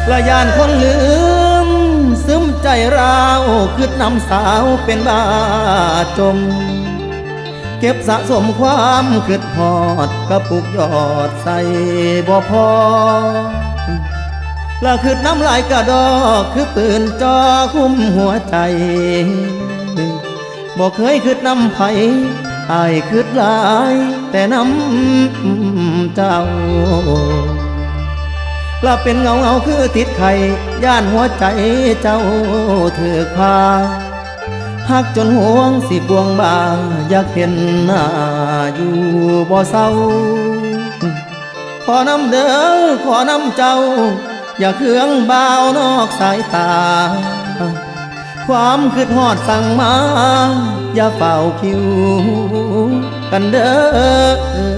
ละย้านคนลืม ซึมໃຈຮ້าว ຄິດນຳສาวເປັນບ້າຈົມ ເກັບສະສົມຄວາມຄິດຮອດ ກະປຸກຍອດໃສ່ບໍ່ພໍ ລະຄິດນຳຫຼາຍກະດອກ ຄືປືນຈ່ອຄຸມຫົວໃຈ ບໍ່ເຄີຍຄິດນຳໃຜ ອ້າຍຄິດຫຼາຍແຕ່ນຳເຈົ້າ ລະເປັນເຫງົາໆຄືຕິດໄຂ້ ຢ້ານຫົວໃຈເຈົ້າຖືກພາ ຮັກຈົນຫ່ວງຊິກວງບາ ຢາກເຫັນໜ້າຢູ່ບໍ່ເຊົາ ຂໍນຳເດີ ຂໍນຳເຈົ້າ ຢ່າເຄືອງບ່າວນອກສາຍຕາ ຄວາມຄິດຮອດສັ່ງມາ ຢ່າຟ້າວຄິວກັນເດີ.